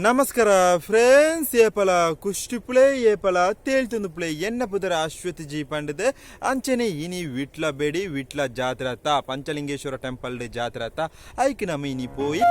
ನಮಸ್ಕಾರ ಫ್ರೆಂಡ್ಸ್, ಏಪಲ ಕುಷ್ಟಿಪ್ಲೆ ಏಪಲ ತೇಳ್ತುಂದುಪ್ಲೆ. ಎನ್ನ ಪುದರ ಅಶ್ವತಿ ಜಿ ಪಂಡದ. ಅಂಚನೆ ಇನಿ ವಿಟ್ಲ ಬೇಡಿ ವಿಟ್ಲ ಜಾತ್ರೆ ಅತ್ತ, ಪಂಚಲಿಂಗೇಶ್ವರ ಟೆಂಪಲ್ ಜಾತ್ರೆ ಅತ್ತ, ಐಕ್ ನಮ್ಮ ಇನಿ ಪೋಯಿ.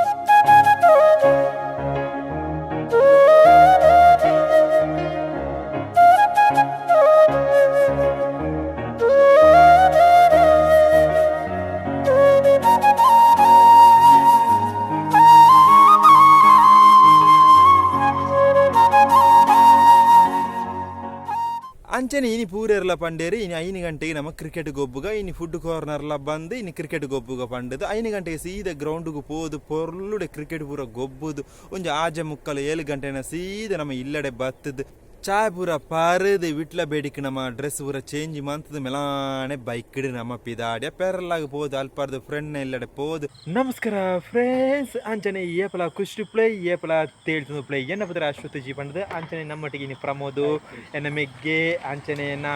ಅಂಚನೆ ಇನಿ ಪೂರೆರ್ಲ ಪಂಡೇರಿ ಇನಿ 5 ಗಂಟೆಗೆ ನಮ್ಮ ಕ್ರಿಕೆಟ್ ಗೊಬ್ಬುಗ. ಇನಿ ಫುಡ್ ಕಾರ್ನರ್ಲ ಬಂದು ಇನಿ ಕ್ರಿಕೆಟ್ ಗೊಬ್ಬುಗ ಪಂಡದು 5 ಗಂಟೆಗೆ ಸೀದಾ ಗ್ರೌಂಡ್ಗೆ ಪೋದು ಪೊರ್ಲುಡೆ ಕ್ರಿಕೆಟ್ ಪೂರ ಗೊಬ್ಬುದು ಒಂಜಿ ಆಜೆ ಮುಕ್ಕಲು 7 ಗಂಟೆನ ಸೀದಾ ನಮ್ಮ ಇಲ್ಲಡೆ ಬತ್ತದು ಚಾಯ್ ಪೂರ ಪಾರದು ವಿಟ್ಲ ಬೇಡಿಕೆ ನಮ್ಮ ಡ್ರೆಸ್ ಪೂರ ಚೇಂಜ್ ಮಂತದ ಮೆಲಾನೆ ಬೈಕ್ ನಮ್ಮ ಪಿದಾಡ್ಯ ಪೆರಲಾಗ ಪೋದು ಅಲ್ಪಾರ್ದು ಫ್ರೆಂಡ್ ಇಲ್ಲಡೆ ಪೋದು. ನಮಸ್ಕಾರ ಫ್ರೆಂಡ್ಸ್, ಅಂಚನೆ ಏಪಲ ಕುಷ್ಟಿ ಪ್ಲೇ ಏಪಲ ತೇಳ್ತುಂದು ಪ್ಲೇ. ಎನ್ನ ಪುದರ ಅಶ್ವತಿ ಜಿ ಪಂಡದು. ಅಂಚನೆ ನಮ್ಮಟ್ಟಿಗೆ ಇನಿ ಪ್ರಮೋದು ಎನ್ನ ಮೆಗ್ಗೆ ಅಂಚನೆ ಎನ್ನ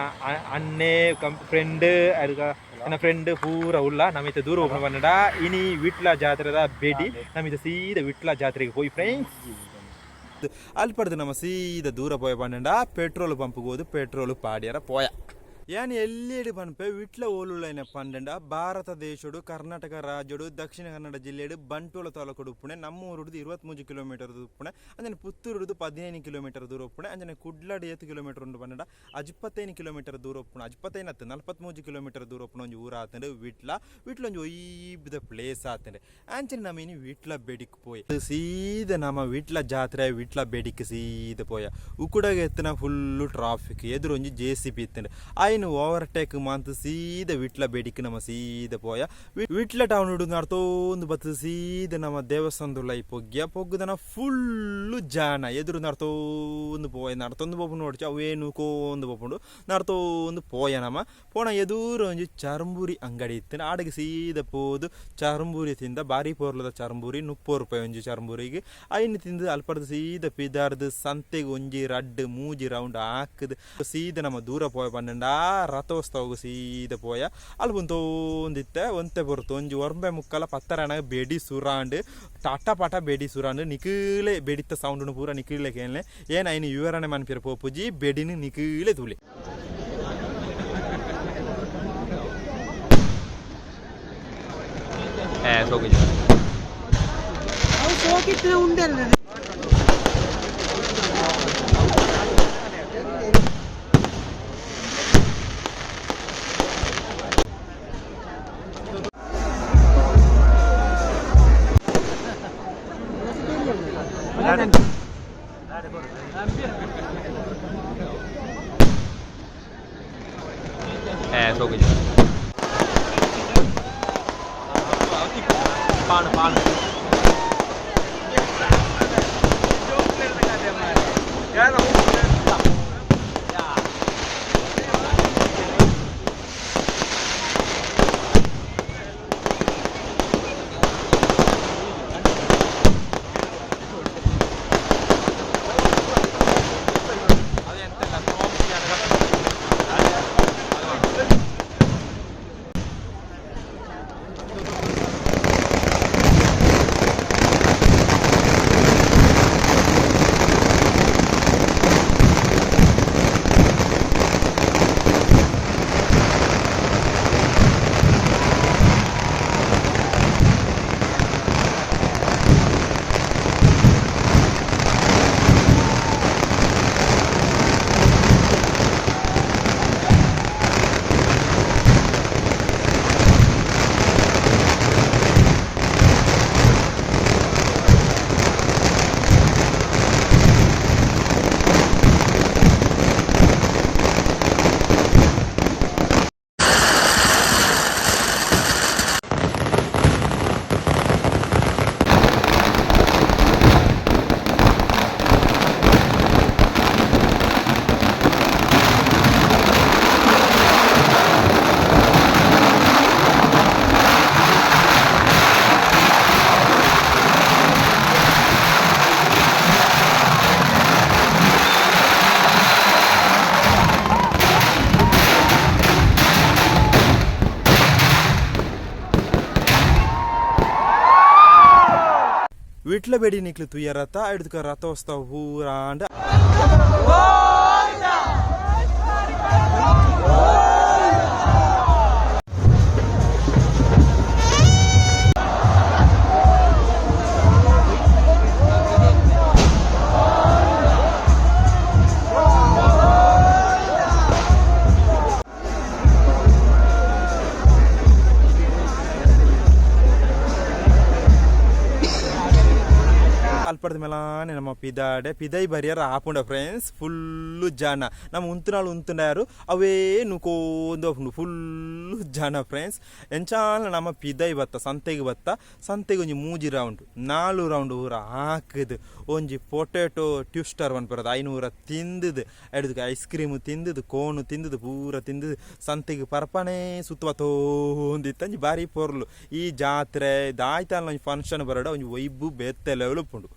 ಅಣ್ಣೆ ಕಂ ಫ್ರೆಂಡ್ ಅರ್ಗ ಎನ್ನ ಫ್ರೆಂಡ್ ಪೂರ ಉಲ್ಲ. ನಮಿತ ದೂರ ಹೋಗೋಣ ಬಂದಡ. ಇನಿ ವಿಟ್ಲ ಜಾತ್ರೆದ ಬೇಡಿ ನಮಿತ ಸೀದಾ ವಿಟ್ಲ ಜಾತ್ರೆಗೆ ಹೋಗಿ ಫ್ರೆಂಡ್ಸ್. ಅಲ್ಪಡ್ದು ನಮ್ಮ ಸೀದಾ ದೂರ ಪೋಯ ಪಂಡ ಪೆಟ್ರೋಲ್ ಪಂಪ್ಗೆ ಹೋದು ಪೆಟ್ರೋಲ್ ಪಾಡ್ಯಾರ ಪೋಯ. ಯಾನ್ ಎಲ್ಲಿಡು ಪನ್ಪೆ ವಿಟ್ಲ ಓಲುಲೈನ ಪಂಡಂಡ ಭಾರತ ದೇಶಡು ಕರ್ನಾಟಕ ರಾಜ್ಯಡು ದಕ್ಷಿಣ ಕನ್ನಡ ಜಿಲ್ಲೆಡು ಬಂಟ್ವಾಳ ತಾಲೂಕು ಉಪ್ಪುಣೆ. ನಮ್ಮ ಊರುಡ್ದು 23 ಕಿಲೋಮೀಟರ್ ಉಪ್ಪುಣೆ. ಅಂಚನೆ ಪುತ್ತೂರುಡ್ದು 15 ಕಿಲೋಮೀಟರ್ ದೂರ ಉಪ್ಪುಣೆ. ಅಂಚನೆ ಕುಡ್ಲಾಡು ಏತ್ ಕಿಲೋಮೀಟರ್ ಉಂಡು ಪಂಡ 25 ಕಿಲೋಮೀಟರ್ ದೂರ ಉಪ್ಪುಣೆ. 25 ಅತ್ತು 43 ಕಿಲೋಮೀಟರ್ ದೂರ ಉಪ್ಪುಣ ಒಂಜಿ ಊರು ಆತಂಡು ವಿಟ್ಲ. ವಿಟ್ಲ ಒಂಜಿ ಒಯ್ಬಿದ ಪ್ಲೇಸ್ ಆತಂಡು. ಅಂಚನೆ ನಮ್ಮ ಇನಿ ವಿಟ್ಲ ಬೇಡಿಕ್ ಪೋಯ್ ಸೀದ ನಮ್ಮ ವಿಟ್ಲ ಜಾತ್ರೆ ವಿಟ್ಲ ಬೇಡಿಕ್ ಸೀದ ಪೋಯ. ಉಕ್ಕುಡಗ ಎತ್ತನ ಫುಲ್ಲು ಟ್ರಾಫಿಕ್, ಎದುರು ಒಂಜಿ ಜೆ ಸಿ ಬಿ ಇತ್ತಂಡು. ಆಯ್ನು ಓವರ್ಟೇಕ್ ಮಾಂತ ಸೀದ ವಿಟ್ಲ ಬೇಡಿಕ್ ನಮ್ಮ ಸೀದ ಪೋಯ. ವಿಟ್ಲ ಟೌನ್ ಹುಡುಗ ನಡ್ತೋಂದು ಬತ್ತು ಸೀದ ನಮ್ಮ ದೇವಸ್ಥಾನದುಲೈ ಪೊಗ್ಯ ಪೊಗ್ಗುದನ ಫುಲ್ಲು ಜಾನ ಎದುರು ನಡ್ತೋಂದು ಪೋಯ. ನಡ್ತೊಂದು ಪೋಪುಂಡು ನೋಡ್ಚು ಅವೇನು ಕೋಂದು ಪೋಪುಂಡು ನಡ್ತೋಂದು ಪೋಯ. ನಮ್ಮ ಪೋಣ ಎದುರು ಒಂಜಿ ಚರ್ಂಬೂರಿ ಅಂಗಡಿ ಇತ್ತು. ಆಡಗೆ ಸೀದ ಪೋದು ಚರ್ಂಬೂರಿ ತಿಂದ. ಬಾರಿ ಪೋರ್ಲದ ಚರ್ಂಬೂರಿ, 30 ರೂಪಾಯಿ ಒಂಜಿ ಚರ್ಂಬೂರಿಗೆ. ಐನು ತಿಂದು ಅಲ್ಪಡ್ದು ಸೀದ ಪಿದಾರ್ದು ಸಂತೆಗೆ ಒಂಜಿ ರಡ್ಡು ಮೂಜಿ ರೌಂಡ್ ಹಾಕದು ಸೀದ ನಮ್ಮ ದೂರ ಪೋಯ ಪಂಡ ರಥೋತ್ಸವಗ್ ಸೀದ ಪೋಯ. ಅಲ್ಪ ಒಂತೊಂದಿತ್ತೆ ಒಂತೆ ಪೊರ್ತು ಒಂಜಿ ಒರ್ಂಬೆ ಮುಕ್ಕಲ ಪತ್ತರಣ ಬೆಡಿ ಸುರಾಂಡ್ ಟಾಟ ಪಾಟ ಬೆಡಿ ಸುರಾಂಡ್. ನಿಕೀಲೆ ಬೆಡಿತ ಸೌಂಡ್ ಪೂರ ನಿಕೀಲೆ ಕೇಳಲೆ. ಏನ್ ಐನು ವಿವರಣೆ ಮನ್ಪಿರ ಪೋಪುಜಿ, ಬೆಡಿನ ನಿಕೀಲೆ ತೂಲೆ. ಸೋಕಿತ್ತು ಉಂಡಲ್ಲ. ಪಾಣ ಪಾಣ ವಿಟ್ಲ ಬೆಡಿ ನಿಕ್ಲು ತುಯ್ಯ ರಥ ಐಡ್ದುಕ ರಥೋತ್ಸವ ಪೂರಾಂಡ. ಅಲ್ಪಡ್ದ ಮೇಲಾನೆ ನಮ್ಮ ಪಿದಾಡೆ ಪಿದೈ ಬರಿಯರ ಆಪುಂಡ ಫ್ರೆಂಡ್ಸ್. ಫುಲ್ಲು ಜನ, ನಮ್ಮ ಉಂತುನಾಳು ಉಂತುಂಡಾರು, ಅವೇ ನುಕೋಂದು ಆಪುಂಡು. ಫುಲ್ಲು ಜನ ಫ್ರೆಂಡ್ಸ್. ಎಂಚಾಲ ನಮ್ಮ ಪಿದೈ ಬತ್ತ, ಸಂತೆಗೆ ಬತ್ತ. ಸಂತೆಗೆ ಒಂಜಿ ಮೂಜಿ ರೌಂಡ್, ನಾಲು ರೌಂಡ್ ಊರ ಹಾಕುದು, ಒಂಜಿ ಪೊಟೆಟೊ ಟ್ವಿಸ್ಟರ್ ಪನ್ಪುರದ 500 ತಿಂದುದು, ಐಡ್ದ್ ಐಸ್ ಕ್ರೀಮ್ ತಿಂದುದು, ಕೋನು ತಿಂದುದು, ಪೂರ ತಿಂದುದು, ಸಂತೆಗೆ ಪರ್ಪನೇ ಸುತ್ತುವ ತೋಂದಿತ್ತ. ಒಂಜಿ ಬಾರಿ ಪೊರ್ಲು ಈ ಜಾತ್ರೆ. ದಾಯ್ತಾನ ಒಂಜಿ ಫಂಕ್ಷನ್ ಬರಡ, ಒಂಜಿ ವೈಬು ಬೇತೆ ಲೆವೆಲ್ ಉಪ್ಪುಂಡು.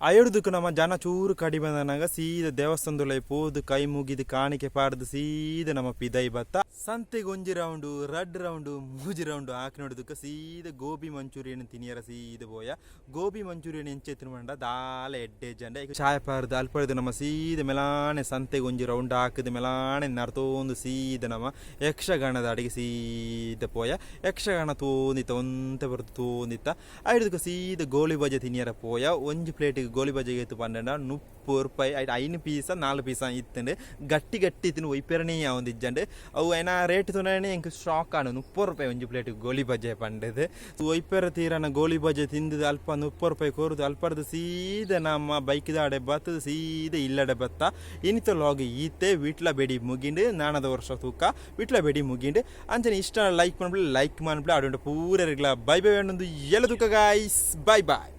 ಅಯಡ್ದಕ್ಕೆ ನಮ್ಮ ಜನ ಚೂರು ಕಡಿಮೆ ಬಂದನಾಗ ಸೀದಾ ದೇವಸ್ಥಾನದೊಳಗೆ ಪೋದು, ಕೈ ಮುಗಿದು, ಕಾಣಿಕೆ ಪಾಡ್ದು, ಸೀದಾ ನಮ್ಮ ಪಿದೈ ಬತ್ತ. ಸಂತೆಗೆ ಒಂಜಿ ರೌಂಡು, ರಡ್ಡ್ ರೌಂಡು, ಮೂಜಿ ರೌಂಡು ಹಾಕಿ ನೋಡಿದಕ್ಕೆ ಸೀದಾ ಗೋಬಿ ಮಂಚೂರಿಯನ್ ತಿನಿಯರ ಸೀದಾ ಪೋಯ. ಗೋಬಿ ಮಂಚೂರಿಯನ್ ಎಂಚೆತ್ತಿನ ಪಂಡ ದಾಲ ಎಡ್ಡೆ ಜಂಡ. ಈಗ ಚಾಯ್ ಪಾರ್ದು ಅಲ್ಪಡ್ದು ನಮ್ಮ ಸೀದಾ ಮೆಲಾನೆ ಸಂತೆಗೆ ಒಂಜಿ ರೌಂಡ್ ಹಾಕಿದ ಮೆಲಾನೆ ನರ್ತೋಂದು ಸೀದಾ ನಮ್ಮ ಯಕ್ಷಗಾನದ ಅಡಿಗೆ ಸೀದಾ ಪೋಯ. ಯಕ್ಷಗಾನ ತೋಂದಿತ್ತ, ಒಂತೆ ಬರ್ತು ತೋಂದಿತ್ತ. ಐಡ್ದಕ್ಕೆ ಸೀದಾ ಗೋಳಿ ಬಜೆ ತಿನಿಯರ ಪೋಯ. ಒಂಜಿ ಪ್ಲೇಟಿಗೆ ಗೋಳಿ ಬಜೆಗೆ ಎತ್ತು ಪಂಡ 30 ರೂಪಾಯಿ. ಐಟ್ ಐನು ಪೀಸ, ನಾಲ್ ಪೀಸ ಇತ್ತಂಡು. ಗಟ್ಟಿ ಗಟ್ಟಿ ಇತ್ತಿನ, ಒಯ್ಪೆರಣೆ ಇಜ್ಜಂಡು ಅವು. ಏನ ರೇಟ್ ತುನೇ ಎಂಕ್ ಶಾಕ್ ಆಂಡ್. 30 ರೂಪಾಯಿ ಒಂಜಿ ಪ್ಲೇಟ್ ಗೋಳಿ ಬಜೆ ಪಂಡದು. ಒಯ್ಪೆರ ತೀರನ ಗೋಳಿ ಬಜೆ ತಿಂದು, ಅಲ್ಪ 30 ರೂಪಾಯಿ ಕೊರುದು, ಅಲ್ಪರ್ದು ಸೀದಾ ನಮ್ಮ ಬೈಕ್ದಾಡೆ ಬತ್ತದ, ಸೀದಾ ಇಲ್ಲಡೆ ಬತ್ತ. ಇನಿತ ಲಾಗ್ ಈತೆ. ವಿಟ್ಲ ಬೆಡಿ ಮುಗಿಂಡು. ನಾನದ ವರ್ಷ ತೂಕ ವಿಟ್ಲ ಬೆಡಿ ಮುಗಿಂಡು. ಅಂಚನೆ ಇಷ್ಟ ಲೈಕ್ ಮನ್ಪುಲೆ, ಲೈಕ್ ಮನ್ಪುಲೆ. ಅಡುಂಡು ಪೂರೆರ್ಗ್ಲ bye bye. ಒಂದು ಎಲ್ಲ ತೂಕ ಗಾಯ್ಸ್, ಬೈ ಬಾಯ್.